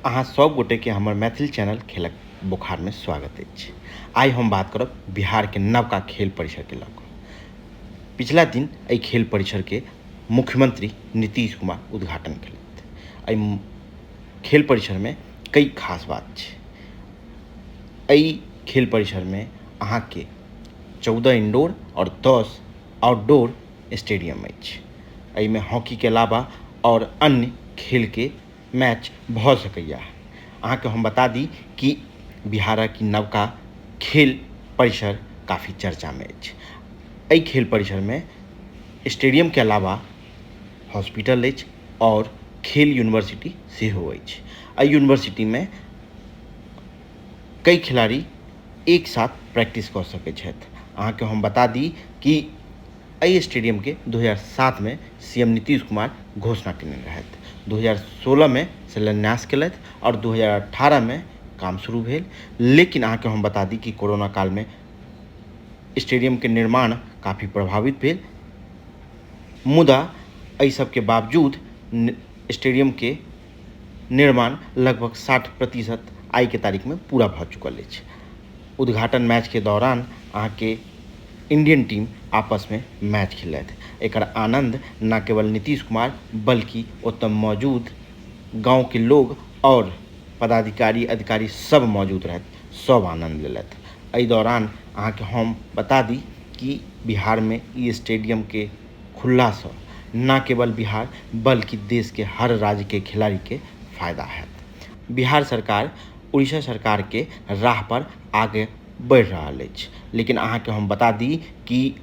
अहाँ सब गोटे के हमर मैथिल चैनल खेलक बोखार में स्वागत अछि। आइ हम बात करब बिहार के नवका खेल परिसर के लऽ कऽ। पिछला दिन एहि खेल परिसर के मुख्यमंत्री नीतीश कुमार उद्घाटन केलथि। एहि खेल परिसर में कई खास बात छै। एहि खेल परिसर में अहाँ के 14 इंडोर और 10 आउटडोर स्टेडियम अछि। एहि में हॉकी के अलावा और अन्य खेल के मैच भऽ सकैए। अहाँके हम बता दी कि बिहारक ई नवका खेल परिसर काफी चर्चामे अछि। एहि खेल परिसरमे स्टेडियमके अलावा हॉस्पिटल अछि आओर खेल यूनिवर्सिटी सेहो अछि। एहि यूनिवर्सिटीमे कई खिलाड़ी एक साथ प्रैक्टिस कऽ सकै छथि। अहाँके हम बता दी कि एहि स्टेडियमके 2007 मे सीएम नीतीश कुमार घोषणा केने रहथि। 2016 मे शिलान्यास केलथि आओर 2018 मे काम शुरू भेल। लेकिन अहाँके हम बता दी कि कोरोना काल मे स्टेडियम के निर्माण काफी प्रभावित भेल, मुदा एहि सबके बावजूद स्टेडियम के निर्माण लगभग 60% आइ के तारीख में पूरा भऽ चुकल अछि। उद्घाटन मैच के दौरान अहाँके इंडियन टीम आपस में मैच खेललथि। एकर आनंद न केवल नीतीश कुमार बल्कि ओतऽ मौजूद गांव के लोग और पदाधिकारी अधिकारी सब मौजूद रहथि, सब आनंद लेलथि। एहि दौरान अहाँके हम बता दी कि बिहार में ई स्टेडियम के खुलला सँ न केवल बिहार बल्कि देश के हर राज्य के खिलाड़ी के फायदा हैत। बिहार सरकार उड़ीसा सरकार के राह पर आगे बढ़ि रहल अछि। लेकिन अहाँके हम बता दी कि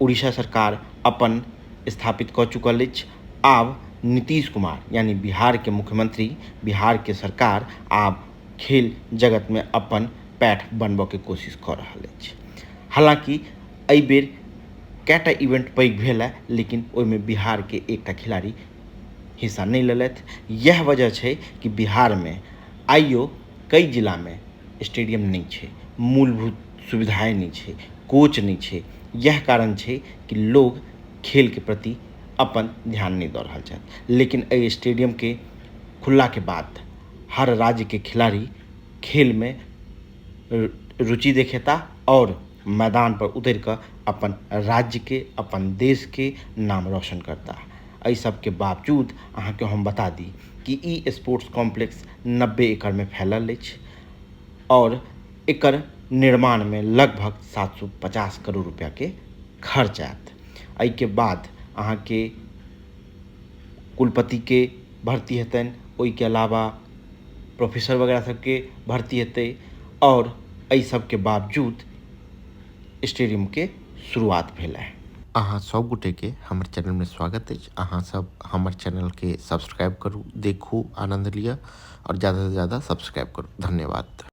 उड़ीसा सरकार अपन स्थापित कऽ चुकल अछि। आब नीतीश कुमार यानी बिहार के मुख्यमंत्री, बिहार के सरकार आब खेल जगत में अपन पैठ बनबऽ के कोशिश कऽ रहल अछि। हालांकि एहि बेर कएटा इवेंट पैघ भेल है, लेकिन ओहिमे बिहार के एकटा खिलाड़ी हिस्सा नहि लेलथि। इएह वजह छै कि बिहार में आइयो कई जिला में स्टेडियम नहि छै, मूलभूत सुविधाएं नहि छै, कोच नहि छै। इएह कारण छै कि लोग खेल के प्रति अपन ध्यान नहि दऽ रहल छथि। लेकिन एहि स्टेडियम के खुलला के बाद हर राज्य के खिलाड़ी खेल में रुचि देखेता और मैदान पर उतरि कऽ अपन राज्य के, अपन देश के नाम रोशन करता। एहि सबके बावजूद अहाँके हम बता दी कि ई स्पोर्ट्स कॉम्प्लेक्स 90 एकड़ में फैलल अछि और एकर निर्माण में लगभग 750 करोड़ रुपया के खर्च आयत। एहिके बाद अहाँके कुलपति के भर्ती हेतनि, ओहिके अलावा प्रोफेसर वगैरह सबके भर्ती हेतै और एहि सबके बावजूद स्टेडियम के शुरुआत भेल है। अहाँ सब गोटे के हमर चैनल में स्वागत अछि। अहाँ सब हमर चैनल के सब्सक्राइब करू, देखू, आनंद लिअ और ज़्यादा से ज़्यादा सब्सक्राइब करू। धन्यवाद।